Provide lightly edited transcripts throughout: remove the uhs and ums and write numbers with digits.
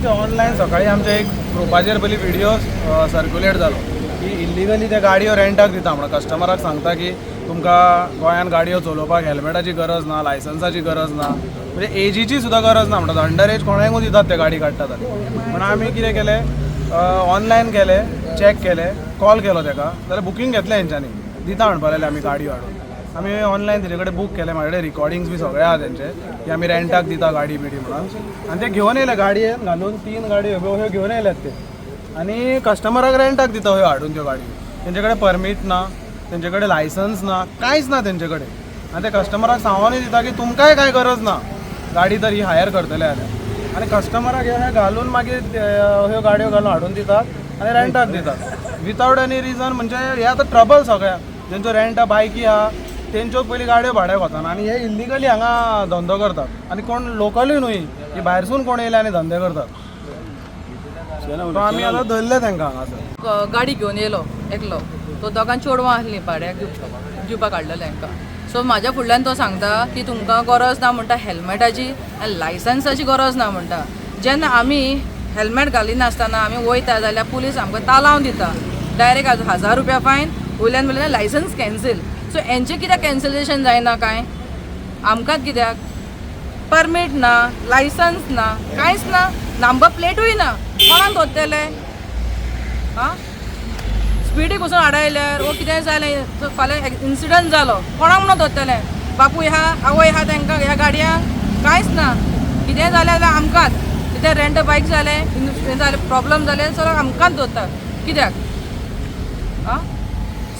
तेंचे ऑनलायन सकाळी आमच्या एक ग्रुपाचेर पयलीं व्हिडियो सर्क्युलेट जालो की इल्लिगली ते गाडयो रेंटाक दिता म्हणून कस्टमराक सांगता की तुमकां गोंयान गाडयो चलोवपाक हेल्मेटाची गरज ना, लायसन्साची गरज ना, म्हणजे एजीची सुद्दां गरज ना म्हणटात. अंडर एज कोणाकूय दितात ते गाडी काडटात. म्हणून आमी कितें केलें, ऑनलायन केलें, चॅक केलें, कॉल केलो तेका जाल्यार बुकींग घेतलें हेंच्यांनी दिता म्हणपाक लागले. आमी गाडयो हाडून आमी ऑनलायन तेजे कडेन बूक केलें. म्हाजे कडेन रिकॉर्डिंग्स बी सगळे आहा तेंचे की आमी रेंटाक दिता गाडी बिडी म्हणून. आनी ते घेवन येयले गाडयेन घालून तीन गाडयो ह्यो घेवन येयल्यात ते आनी कस्टमराक रेंटाक दिता ह्यो हाडून त्यो गाडयो. तेंचे कडेन परमीट ना, तेंचे कडेन लायसन्स ना, कांयच ना तेंचे कडेन. आनी ते कस्टमराक सांगोनूय दिता की तुमकांय कांय गरज ना गाडी तर ही हायर करतले जाल्यार. आनी कस्टमराक हे घालून मागीर ह्यो गाडयो घालून हाडून दितात आनी रेंटाक दितात विथआउट एनी रिजन. म्हणजे हे आतां ट्रबल सगळ्यांक, जेंच्यो रेंटा बायकी आहा तेंच्यो पयलीं गाडयो भाड्याक वताना आनी हे इल्लिगली हांगा धंदो करतात. आनी कोण लोकलूय न्हय की भायरसून कोण येयले आनी धंदे करतात. तो आमी आतां धरले तांकां हांगासर. गाडी घेवन येयलो एकलो, तो दोगां चेडवां आसलीं, भाड्याक दिवपाक हाडलेलें हांकां. सो म्हाज्या फुडल्यान तो सांगता की तुमकां गरज ना म्हणटा हेल्मेटाची आनी लायसन्साची गरज ना म्हणटा. जेन्ना आमी हेल्मेट घालिनासतना आमी वयता जाल्यार पुलीस आमकां तालांव दिता, डायरेक्ट 1000 रुपया फायन, वयल्यान वयल्यान लायसन्स कॅन्सील. सो हेंचें कित्याक कॅन्सलेशन जायना काय, आमकांच कित्याक? परमीट ना, लायसन्स ना, कांयच ना, नंबर प्लेटूय ना. कोणाक धरतले? आं, स्पिडीक वचून आडायल्यार वो कितेंय जालें, फाल्यां इन्सिडंट जालो, कोणाक म्हणून धरतले? बापूय आहा, आवय आहा तांकां ह्या गाडयांक? कांयच ना. कितेंय जालें जाल्यार आमकांच. कितें रेंट बायक जालें, हें जालें, प्रॉब्लम जालें, सगळें आमकांच धरतात कित्याक? आं,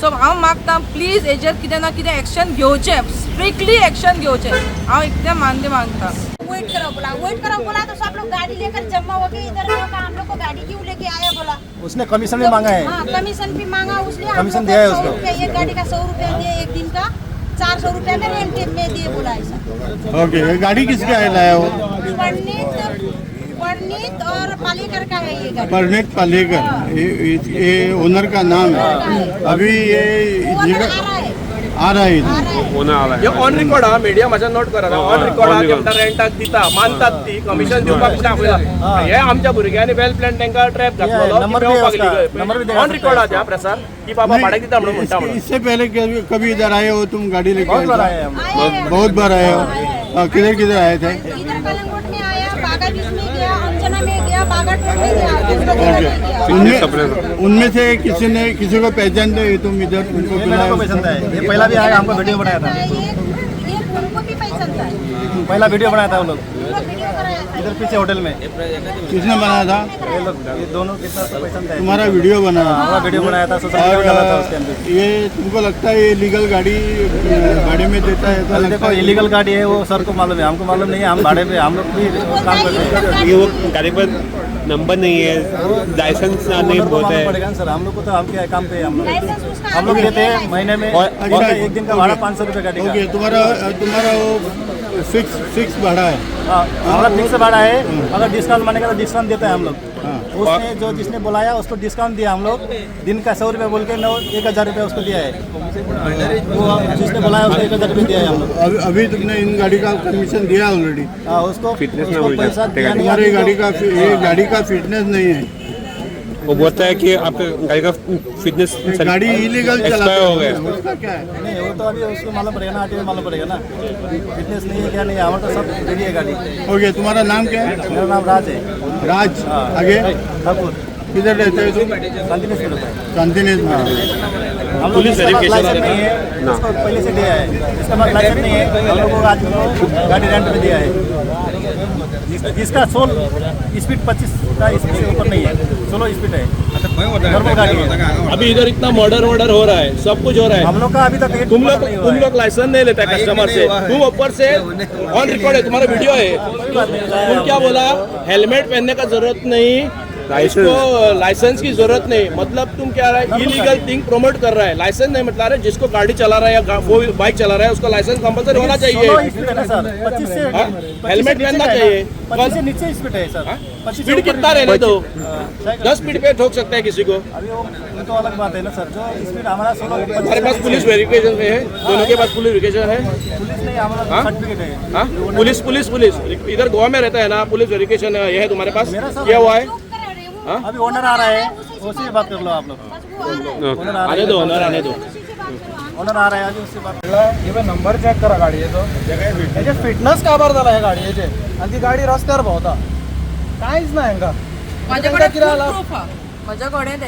सो हांव मागता, प्लीज हेजेर कितें ना कितें एक्शन घेवचें, स्ट्रिक्टली एक्शन घेवचें. हांव इतलें मान्य मागता. वेट करो बोला, वेट करो बोला तो सब लोग गाड़ी लेकर जमा हो गए इधर. लोग हम लोग को गाड़ी क्यों लेके आया बोला. उसने कमीशन भी मांगा है. हाँ, कमीशन भी मांगा उसने हम कमीशन लोग दिया है को. 100 उसको. रुपया, एक गाड़ी का 100 रुपया दिए, एक दिन का 400 रुपया में रेंट में दिए बोला ऐसा. ओके, ये गाड़ी किसका है लाया हो? परिणीत, परिणीत और पालेकर का है ये गाड़ी. परनेत पालेकर, ये ओनर का नाम है. अभी ये ओनर आ रहा है. आ रहा है आ इधर. रहा है. हे ऑन रिकॉर्ड हा, मिडिया म्हाज्या नोट करा. ऑन रिकॉर्ड हा की आमकां रेंटाक दिता मानतात, ती कमिशन दिवपाक कितें आपयला. हे आमच्या भुरग्यांनी वेल प्लॅन तांकां ट्रॅप घातलेलो. नंबर भी है उसका, नंबर भी देगा. ऑन रिकॉर्ड हा त्या प्रेसार की बाबा भाड्याक दिता म्हणून म्हणटा म्हणून. इससे पहले कभी कभी इधर आए हो तुम गाड़ी लेके? बहुत बार आए हम. आए हैं. बहुत बार आए हो. हाँ, किधर किधर आए थे? इधर कलंगोट में आया, बागा बीच में गया, अंजना में गया, बागा टोल में गया, दूसरा जगह नहीं गया. उनमें उनमें से किसी ने किसी को पहचानते हो तुम इधर उनको ये मेरे को बुलाया? पसंद है. ये पहला भी आया, हमको वीडियो बनाया था. ये उनको भी पहचानता है. पहला वीडियो बनाया था वो लोग. उन लोग वीडियो कराया था. इधर पीछे होटल में. किसने बनाया था? ये लोग, ये दोनों कितना तो पसंद है. तुम्हारा वीडियो बनाया? हमारा वीडियो बनाया था, सोशल मीडिया और में डाला था उसके अंदर. ये तुमको लगता है ये लीगल गाड़ी भाड़े में देता है ऐसा अभी लगता देखो, है? इलीगल गाड़ी है, वो सर को मालूम है, हमको मालूम नहीं है. हम भाड़े पे, हम लोग भी काम करते हैं. ये वो गाड़ी पर नंबर नहीं है, लाइसेंस ना नहीं ओनर को बहुत मालूम है. पड़ेगा ना सर, हम लोग को तो हम क्या काम पे है हम लोग. लाइसेंस उसका हम लोग आगे देते हैं है. महीने में अच्छा, एक दिन का भाड़ा 500 रुपये गाड़ी का. ओके, तुम्हारा तुम्हारा वो फिक्स फिक्स भाड़ा है? हाँ, हमारा फिक्स भाड़ा है. अगर डिस्काउंट मानेगा तो डिस्काउंट देता है हम लोग. उसने जो जिसने बुलाया उसको डिस्काउंट दिया हम लोग. दिन का 100 रुपये बोल के नौ 1000 रुपये उसको दिया है. वो जिसने बुलाया उसको 1000 रुपये दिया है हम लोग. अभी अभी तुमने इन गाड़ी का कमीशन दिया ऑलरेडी? हाँ, उसको फिटनेस ना उसको हो जाए. पैसा दिया नहीं. तुम्हारी अभी गाड़ी तो- का, ये गाड़ी का फिटनेस नहीं है. वो बोलता है कि आपका गाड़ी का फिटनेस ये गाड़ी इलीगल चलाते एक्सपायर हो हैं गया. उसका क्या है? नहीं, वो तो अभी उसको मालूम पड़ेगा ना, आरटीओ मालूम पड़ेगा ना, फिटनेस नहीं है क्या नहीं है. हमारा तो सब रेडी है गाड़ी. ओके, तुम्हारा नाम क्या है? मेरा नाम राज है. राज, आगे? ठाकुर. किधर रहते हो तुम? शांतिनिकेतन में रहता है. शांतिनिकेतन में. हम लोग जिसके पास लाइसेंस नहीं है उसको पहले से दिया है. जिसके पास लाइसेंस नहीं है, हम लोग को आज को गाड़ी रेंट पे दिया है. जिसका सोल स्पीड 25 का स्पीड से ऊपर नहीं है, स्लो स्पीड है, नॉर्मल गाड़ी है. अभी इधर इतना मर्डर वर्डर हो रहा है, सब कुछ हो रहा है. हम लोग का अभी तक एक तुम लोग नहीं हुआ तुम है. लोग लाइसेंस नहीं लेता है कस्टमर से, तुम ऊपर से ऑन रिकॉर्ड है, तुम्हारा वीडियो है. तुम क्या बोला, हेलमेट पहनने का जरूरत नहीं. लाइसेंस। इसको लाइसेंस की जरूरत नहीं, मतलब तुम क्या रहा है, इलीगल थिंग प्रमोट कर रहा है। लाइसेंस नहीं, मतलब अरे जिसको गाड़ी चला रहा है या वो बाइक चला रहा है उसका लाइसेंस कंपलसरी होना चाहिए। 16 स्पीड है ना सर, 25 से हाँ? 25 से हेलमेट नीचे पहनना का है चाहिए। ना, 25 से नीचे स्पीड है सर, 25 से स्पीड ऊपर कितना नहीं। रहने दो, हाँ, 10 स्पीड पे ठोक सकते हैं किसी को। अभी वो तो अलग बात है ना सर, जो स्पीड हमारा 16 हमारे पास पुलिस वेरिफिकेशन में है, दोनों के पास पुलिस वेरिफिकेशन है। पुलिस नहीं, हमारा सर्टिफिकेट है। हाँ, पुलिस पुलिस पुलिस इधर गोवा में रहता है ना, पुलिस वेरिफिकेशन ये है तुम्हारे पास मेरा सब किया हुआ है। चुप कर रहे हो। अभी ओनर आ रहा है, उसी से बात कर लो आप लोग। बस वो आ रहा है, ओनर आ रहा आने है, दो, ओनर आने दो। उसी से बात करो। हाँ। ओनर आ रहा है, आज उससे बात। इवन नंबर चॅक करा गाडयेचो, हेजे फिटनस काबार जाला ह्या गाडयेचे आनी ती गाडी रस्त्यार भोंवता, कांयच ना हेंका। म्हाजे तांकां कडेन कितें जाला? प्रूफ आहा, म्हज्या कडेन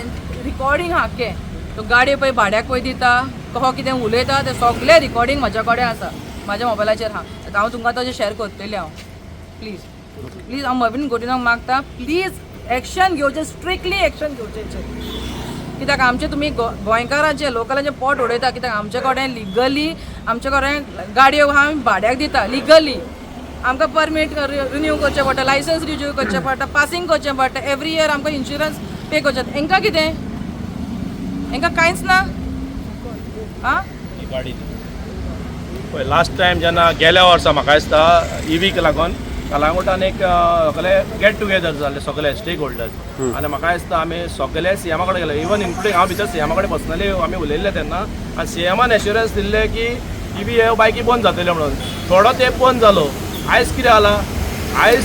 रिकॉर्डिंग आहा आख्खें। तो गाडी पळय भाड्याक पळय दिता, कहो कितें उलयता तें सगळें रिकॉर्डिंग म्हज्या कडेन आसा, म्हाज्या मोबायलाचेर आहा। आतां हांव तुमकां तशें शेअर करतलें हांव। प्लीज प्लीज हांव मर्विन गोदिनाक मागता, प्लीज एक्शन घेवचें, स्ट्रिक्टली एक्शन घेवचें हेचेर। कित्याक आमचें तुमी गोंयकारांचें लोकलांचें पोट उडयता। कित्याक आमचे कडेन लिगली, आमचे कडेन गाडयो आहा, आमी भाड्याक दिता लिगली। आमकां परमीट रिन्यू करचें पडटा, लायसन्स रिन्यू करचें पडटा, पासिंग करचें पडटा, एवरी इयर आमकां इन्शुरन्स पे करचें। हेंकां कितें, हेंकां कांयच ना। आं, गाडी पळय लास्ट टायम जेन्ना गेल्या वर्सा म्हाका दिसता इवीक लागून कलांगुटान एक सगळे गेट टुगेदर जाल्ले सगळे स्टेक होल्डर्स, आनी म्हाका दिसता आमी सगळे सीएमा कडेन गेले, इवन इन्क्लुडींग हांव भितर सीएमा कडेन पर्सनली आमी उलयल्ले तेन्ना, आनी सीएमान एश्युरन्स दिल्ले की इवी हे बायकी बंद जातले म्हणून। थोडो तेंप बंद जालो, आयज कितें जाला, आयज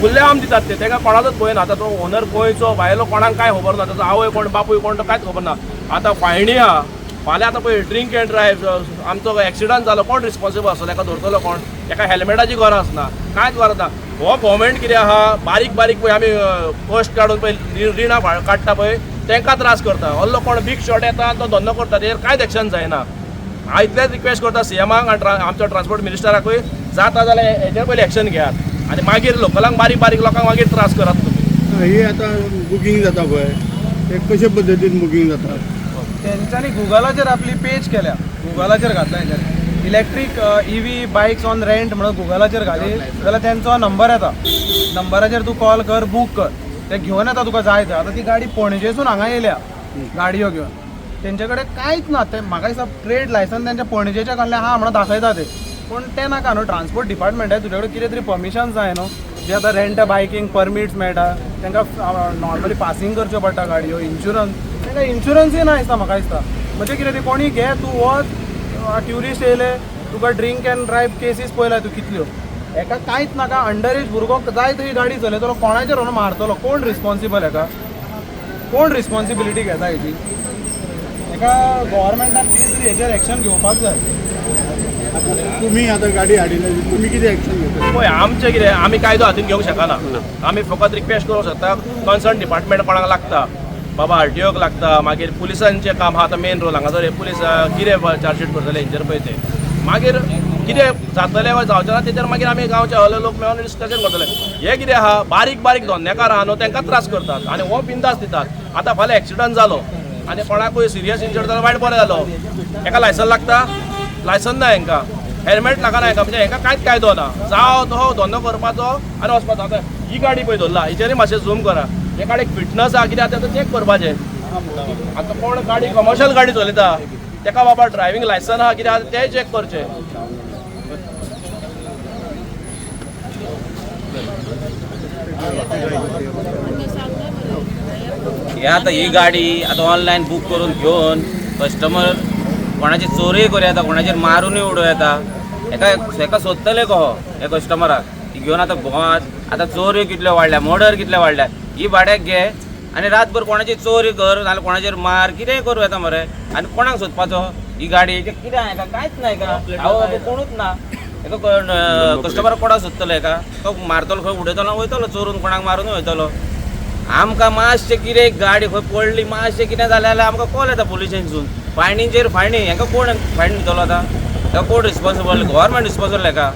खुल्लेआम दितात ते, ताका कोणाकच पळयना। आतां तो ओनर गोंयचो भायलो कोणाक कांय खबर ना, ताचो आवय कोण बापूय कोण तो कांयच खबर ना। आतां फायणी आहा फाल्यां, आतां पळय ड्रिंक एंड ड्रायव्ह, आमचो एक्सिडंट जालो, कोण रिस्पॉन्सिबल आसतलो, ताका धरतलो कोण? ताका हेल्मेटाची गरज ना, कांयच गरज ना। हो गव्हर्मेंट कितें आहा, बारीक बारीक पळय आमी कश्ट काडून पळय रिणां काडटा पळय, तांकां त्रास करता। हल्लो कोण बीग शॉट येता आनी तो धंदो करता, तेजेर कांयच एक्शन जायना। हांव इतलेंच रिक्वेस्ट करता सीएमाक आनी आमच्या ट्रान्सपोर्ट मिनिस्टराकूय, जाता जाल्यार हेजेर पयलीं एक्शन घेयात आनी मागीर लोकलांक बारीक बारीक लोकांक मागीर त्रास करात तुमी। ही आता बुकींग जाता पळय, ते कशे पद्दतीन बुकींग जाता? तेंच्यांनी गुगलाचेर आपली पेज केल्या, गुगलाचेर घातला हेंच्यांनी electric EV bikes on rent म्हणून गुगलाचेर घाली जाल्यार तेंचो नंबर येता, नंबराचेर तूं कॉल कर, बूक कर, ते घेवन येता तुका जाय थंय। आतां ती गाडी पणजेसून हांगा येयल्या गाडयो घेवन, तेंचे कडेन कांयच ना। ते म्हाका दिसता ट्रेड लायसन्स तेंच्या पणजेच्या कडल्यान आहा म्हणून दाखयता ते, पूण तें नाका न्हू। ट्रान्सपोर्ट डिपार्टमेंट तुजे कडेन कितें तरी परमिशन जाय न्हू, जे आतां रेंट बायकींग परमिट्स मेळटा तांकां नॉर्मली पासिंग करच्यो पडटा गाडयो, इन्शुरन्स तांकां इन्शुरन्सूय ना दिसता म्हाका दिसता। म्हणजे कितें तें कोणी घे तूं वच, ट्युरिस्ट येयले तुका ड्रिंक एंड ड्रायव्ह केसीस पळयल्या तूं कितल्यो, हेका कांयच नाका। अंडर एज भुरगो जाय थंय गाडी चलयतलो, कोणाचेर व्हरून मारतलो, कोण रिस्पॉन्सिबल हेका, कोण रिस्पॉन्सिबिलिटी घेता हेजी? हेका गव्हर्मेंटान कितें तरी हेजेर एक्शन घेवपाक जाय। तुम्ही आता गाडी हाडिल्ली, तुम्ही कितें एक्शन घेतले? पळय आमचें कितें, आमी कायदो हातीन घेवंक शकना, आमी फकत रिक्वेस्ट करूंक शकता कन्सर्न डिपार्टमेंट कोणाक लागता, बाबा आरटीओक लागता, मागीर पुलिसांचें काम आहा आतां मेन रोल हांगासर, पुलीस कितें चार्जशीट करतले हेंचेर पळय ते, मागीर कितें जातलें वा जावचें ना तेजेर मागीर आमी गांवचे हले लोक मेळोन डिस्कशन करतले। हें कितें आहा, बारीक बारीक धंदेकार आहा न्हू, तांकां त्रास करतात आनी हो बिंदास दितात। आतां फाल्यां एक्सिडंट जालो आनी कोणाकूय सिरियस इंजर्ड जालो, वायट बरें जालो, हेका लायसन लागता? लायसन ना हेंकां, हेल्मेट लागना हेंकां, म्हणजे हेंकां कांयच कायदो ना। जावं तो धंदो करपाचो आनी वचपाचो। आतां ही गाडी पळय धरला, हेचेरय मातशें झूम करा, हे गाडयेक फिटनस आहा कितें आतां चॅक करपाचें। आतां कोण गाडी कमर्शियल गाडी चलयता तेका बाबा ड्रायव्हिंग लायसन आहा कितें आहा तें चॅक करचें। हे आतां ही गाडी आतां ऑनलायन बूक करून घेवन कस्टमर कोणाची चोरूय करूं येता, कोणाचेर मारुनूय उडोवं येता। हेका हेका सोदतले कहो हे कस्टमराक घेवन आतां भोंवात। आतां चोऱ्यो कितल्यो वाडल्या, मर्डर कितले वाडल्या। ही भाड्याक घे आनी रातभर कोणाची चोरी कर, नाजाल्यार कोणाचेर मार, कितेंय करूं येता मरे। आनी कोणाक सोदपाचो ही गाडी? कितें हेका कांयच ना, हेका आवय बापूय कोणूच ना। हेका कस्टमराक कोणाक सोदतलो? हेका तो मारतलो खंय, उडयतलो वयतलो चोरून, कोणाक मारून वयतलो। आमकां मातशें कितें गाडी खंय पडली, मातशें कितें जालें जाल्यार आमकां कॉल येता पुलिशेंसून, फायनीचेर फायनी। हेंकां कोण फायन दितलो आतां? हेका कोण रिस्पॉन्सिबल? गव्हर्मेंट रिस्पॉन्सिबल हेका।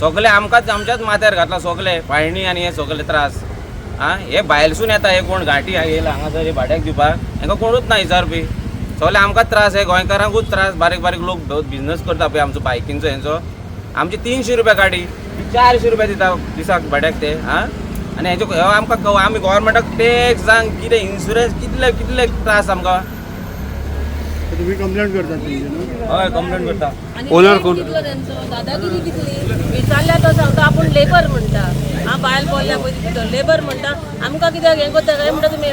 सगळें आमकांच आमच्याच माथ्यार घातला सगळें फायनी आनी हे सगळे त्रास। आं, हे भायलसून येता, हे कोण घांटी येयला हांगासर हे भाड्याक दिवपाक, हेंकां कोणूच ना विचारपी। सगळे आमकांच त्रास, हे गोंयकारांकूच त्रास। बारीक बारीक लोक बिजनस करता पळय आमचो बायकींचो हेंचो। आमची 300 रुपया गाडी, 400 रुपया दिता दिसाक भाड्याक ते। आं, आनी हेजो हो आमकां आमी गोवोरमेंटाक टॅक्स जावं कितें इन्शुरन्स कितले कितले त्रास आमकां. तुम्ही कंप्लेंट करतात तेंची न्हू? हय, कंप्लेन करता. ओनर कोण? दादागिरी कितली विचारल्यार तो सांगता आपूण लेबर म्हणटा. हांव बायल बोल्ल्या पळय तितलो लेबर म्हणटा. आमकां कित्याक हें करता काय म्हणटा तुमी?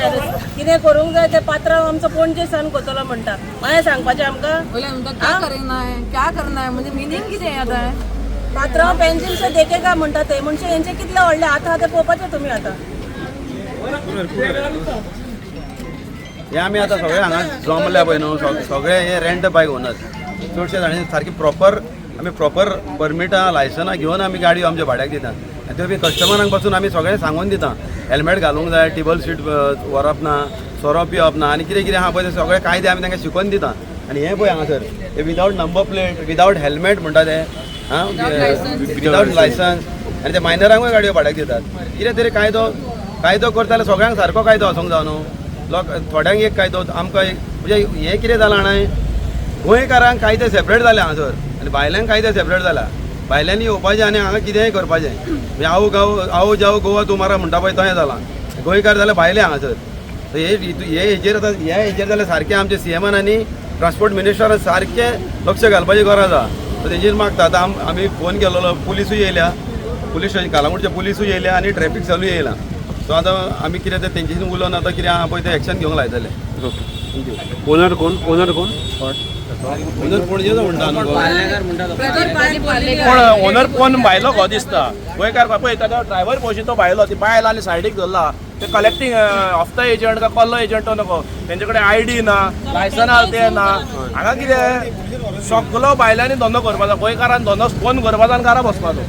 कितें करूंक जाय तें पात्रांव आमचो पणजे सान करतलो म्हणटा. मागीर सांगपाचें आमकां? वयल्यान म्हणटा क्या करना है, क्या करना है, म्हणजे मिनींग कितें आतां? पात्रांव पेन्सिल से देखेगा म्हणटा ते. म्हणजे हेंचे कितले व्हडले आतां ते पळोवपाचें तुमी आतां. हे आमी आतां सगळे हांगा जमल्या पळय न्हू, सगळे हे रेंट बायक ओनर चडशे जाणांनी सारकी प्रॉपर आमी प्रॉपर परमिटां लायसनां घेवन आमी गाडयो आमच्या भाड्याक दिता आनी त्यो बी कस्टमरांक पासून आमी सगळें सांगून दिता, हेल्मेट घालूंक जाय, टेबल सीट व्हरप ना, सोरो पिवप ना आनी कितें कितें आहा पळय ते सगळे कायदे आमी तांकां शिकोवन दिता. आनी हें पळय हांगासर हे without number plate, without helmet म्हणटा ते, आं, विदावट लायसन्स आनी ते मायनरांकूय गाडयो भाड्याक दितात. कितें तरी कायदो कायदो करता जाल्यार सगळ्यांक सारको कायदो आसूंक जाय न्हू. लोक थोड्यांक एक कायदो, आमकां एक. म्हणजे हें कितें जालां जाणा, गोंयकारांक कायदे सेपरेट जाले हांगासर आनी भायल्यांक कायदे सेपरेट जाला. भायल्यांनी येवपाचें आनी हांगा कितेंय करपाचें. म्हणजे आओ गांव आओ जाओ गोवा तुम्हारा म्हणटा पळय तशें जालां. गोंयकार जाल्यार भायले हांगासर. हे हे हेजेर आतां हे हेजेर जाल्यार सारकें आमचे सीएमान आनी ट्रान्सपोर्ट मिनिस्टरान सारकें लक्ष घालपाची गरज आहा. सो तेजेर मागता आतां आमी फोन केलेलो, पुलिसूय येयल्या, पुलीस स्टेशन कालांगुटचे पुलिसूय येयल्या आनी ट्रॅफीक सेलूय येयला. सो आतां आमी कितें तें तेंच्यानी उलोवन आतां कितें आहा पळय तें एक्शन घेवंक लायतले. ओनर कोण? ओनर कोण? ओनर पणजेचो म्हणटा न्हू. कोण ओनर कोण भायलो गो दिसता गोंयकार पळय ताका ड्रायव्हर पळोवशी तो भायलो, ती बायल आनी सायडीक धरला. ते कलेक्टींग हफ्ता एजंट का कल्लो एजंट तो नको, तेंचे कडेन आयडी ना, लायसनां ते ना. हांगा कितें सगलो भायल्यांनी धंदो करपाचो, गोंयकारान धंदो बंद करपाचो आनी घरा बसपाचो.